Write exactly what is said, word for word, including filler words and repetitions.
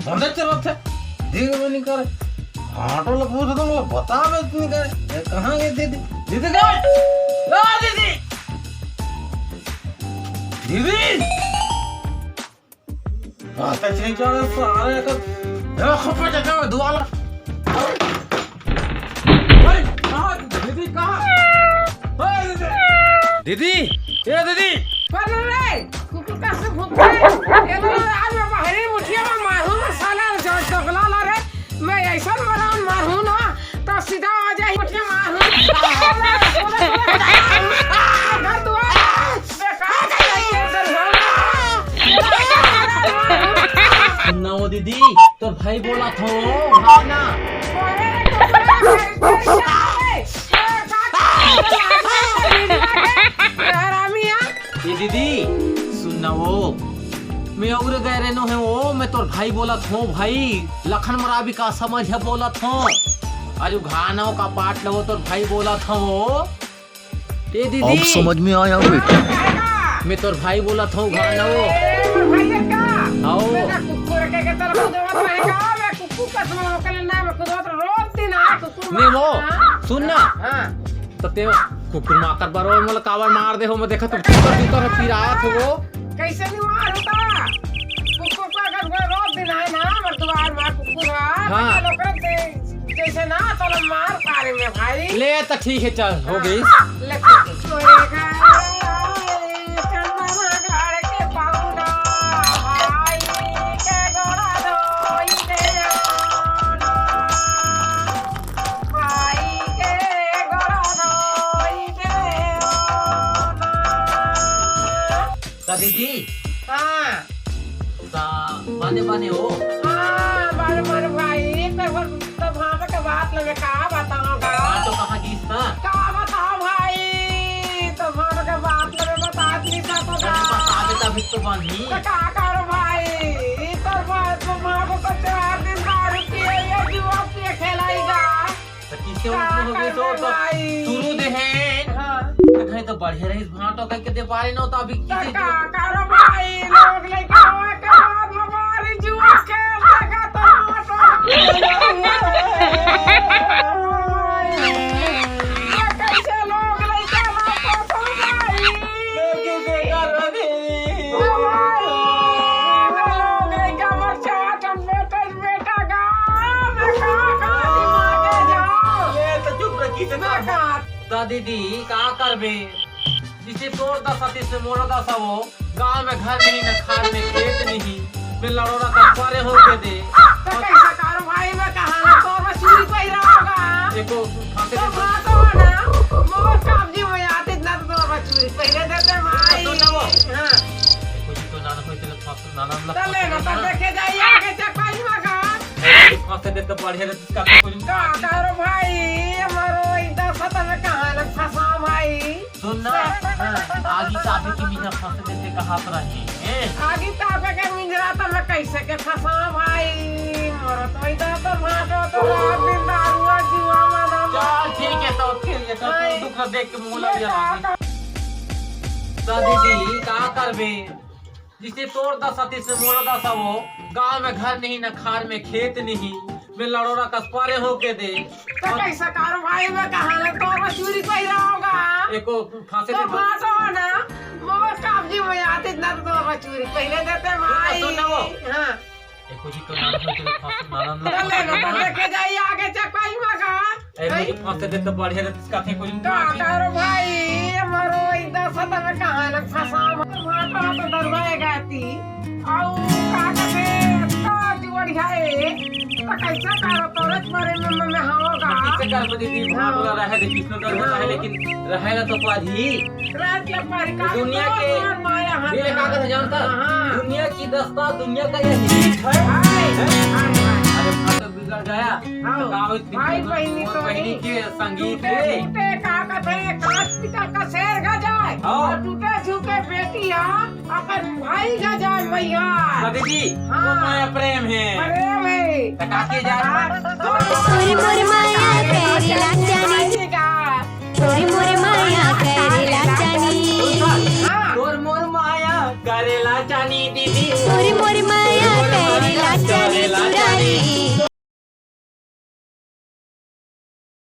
बंदे चलत हे, दिखबे नहीं करे। ऑटो ला पूछ दो, वो बताबे नहीं करे। ये कहाँ गई दीदी? दीदी गई? ओ दीदी! दीदी! पता नहीं चले सारे को। ए, खप्पा जगह में दुआला। ओए, कहाँ? दीदी, कहाँ? ओए, दीदी। दीदी, ए दीदी। कौन रे? कुकुर का से भूख है? ये तो आज मैं बाहरी मुठिया में मारू, साला जो दोगला ला रे। मैं ऐसा मरान मारू ना, तो सीधा आ जाए मुठिया मारू। घर दुआर बेकार कर दिया, घर दुआर। सुनना वो दीदी, तोर भाई बोलत हो, भावना। हरामिया। ए दीदी, सुनना वो, मैं और गए रहनो है वो, मैं तोर भाई बोलत हो भाई, लखन मराबी का समझ है बोलत हो, अरे घानो का पाट लो तोर भाई बोलत हो। ए दीदी। अब समझ में आया बेटा। मैं तोर भाई बोलत हूँ, घर ना वो। ए, मोर भाई है का? आओ। मैं का कुकुर के, के तरफ कुदवत रहे का? मैं कुकुर का समय ओकरे ना, मैं कुदवत रोज दिन आ, कुकुर नहीं वो, मारता। सुन ना। हाँ। तो ते कुकुर माकर बरो, मोला काबर मार दे हो, मैं देखा तू कुकुर की तरफ फिर आया थे वो। कैसे नहीं मार होता? कुकुर का अगर वो रोज दिन आए ना, मैं दुआर मार कुकुर आ, हाँ। तो लोगन ते जैसे ना तोला मार पारे में भाई। ले त ठीक है, चल, हो गई। ले, तोरे घर चंदन गढ़ के पौना, भाई के गोड़ा धोई दे आना, भाई के गोड़ा धोई दे आना। का दीदी? हाँ। त बने बने हो। हाँ, बने बने भाई, एक बार तो भाव के बात लगे का बताओ का? हाँ, तो कहाँ गिस ना? का बताओ भाई, तो भाव के बात लगे बतात नहीं सकता का? अरे बता दे तभी तो बनी। तो का करो भाई, ई तो बात तो भाव को चार दिन दारू पिए, ये जुआ पिए खेलाएगा। त किसे का उठो हो गए करबे तो, तो भाई? तुरु दे हैं। हाँ। त कहीं तो बढ़िया रही भाटो कह के दे पारे न, तो अभी त किसे का जो करो भाई, लोग लेके आवे के बाद हमारी जुआ खेल सका तो भाटो। ये कैसे लोग लेके आवे तो भाई? किसे कर रही? भाई, लोग लेके आवे चाट हम बेटे बेटा गाँव में का का दिमागे जाओ। ये तो चुप रह, किसे ना कर। का। त दीदी, का करबे? जिसे तोर दसा, तिसे मोर दसा वो। गाँव में घर नहीं, न खार में खेत नहीं। मैं लड़ोरा का परे हो के दे। तो कैसा करो भाई, मैं कहाँ ना तोर में चूड़ी पहिरा होगा। देखो, फांसे तो दे। बात हो ना, मोर कब्जी में आते इतना तो तोर में चूड़ी पहिरे देते भाई। तो ना वो। हाँ। देखो जी, तो नाना कोई तेरे फांसे, नाना मतलब चले ना, तो देखे जाइए आगे चपाई में का। फांसे दे तो बढ़िया रहता। का करो भाई, हमारो इधर पता न कहाँ न फंसा भाई। सुन ना, हाँ, आगी तापे के मिंजरा फंस देते कहाँ पर रहे हैं? आगी तापे के मिंजरा तो मैं कैसे के फंसा भाई? मरो तो इधर तो भाटो तो रात दिन दारुआ जुआ मारा। चल ठीक है, तो फिर ये तो भाई, दुख देख के मुँह ये लग जाएगा। का तो दीदी, का करबे? जिसे तोर दसा, तिसे मोर दसा वो। गाँव में घर नहीं, न खार में खेत नहीं। मैं लड़ोरा कस परे हो के दे। तो कैसा करो भाई, मैं कहाँ ले तोर में चूड़ी पहिरा होगा? एको फांसे तो दे। फांसो ना, मोर कब्जी में आते इतना तो तोर में चूड़ी पहिरे देते भाई। सुन ना वो। हाँ। एको जी तो नाम है, तेरे फांसे नाम ना। चले ना, तो देखे जाइए आगे चपाई में का। ए, मुझे फंसे दे तो बढ़िया रहता, इसका थे कोई का करो भाई, हमारो इधर सदन में कहाँ ना फंसा, हमारा तो डरवाएगा ती। आऊ का करे, तो जुआर है, तो कैसा करो, तोरे बारे में, में, में होगा। कैसे कर दीदी, वहाँ बोला रहे थे, किसने डर होता है, लेकिन रहेगा तो पारी। रात के पारी का दुनिया तो के, माया हाथ ये का कर जानता? हाँ। दुनिया की दस्ता, दुनिया का यही रीत है। हाय, हाय, हाय। अरे, बिगड़ गया। हाँ। तो का होई, भाई बहिनी मोर तो बहिनी नहीं। के संगीत टूटे है। फूटे का कथे, काट पिता का शेर गा जाए। हाँ। और टूटे झुके बेटिया, अपन भाई गा जाए भैया। सती जी, हाँ। वो माया प्रेम है। प्रेम है। तो का के जाए? हाँ। तोरी मोरी माया करेला जानी। भाई का। तोरी मोरी माया करेला जानी। हाँ। तोर मोर माया करेला जानी दीदी। तोरी मोरी